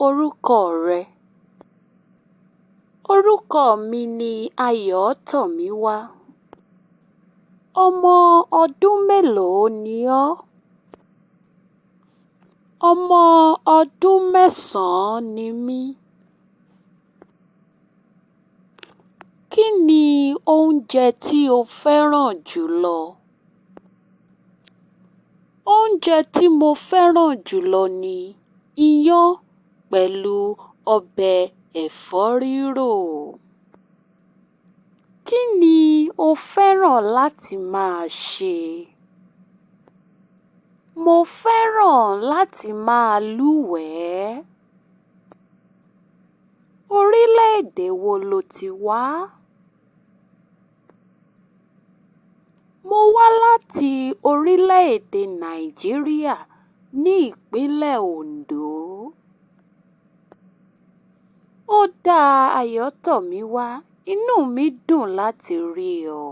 Orúkọ rẹ? Orúkọ mi ni Ayọ̀tọ̀míwá. Ọmọ ọdún mélòó ni ọ́? Ọmọ ọdún 9 ni mí. Kí ni oúnjẹ tí o fẹ́ràn jù lọ? Oúnjẹ tí mo fẹ́ràn jù lọ ni iyán pẹ̀lú ọbẹ̀ ẹ̀fọ́ rírò. Kí ni o fẹ́ràn láti máa ṣe? Mo fẹ́ràn láti máa lúwẹ̀ẹ́. Orílẹ̀-èdè wo lo ti wá? Mo wá láti orílẹ̀-èdè Nàìjíríà ní ìpínlẹ̀ Oǹdó. Ó da, Ayọ̀tọ̀míwá, inú mi dùn láti rí ọ.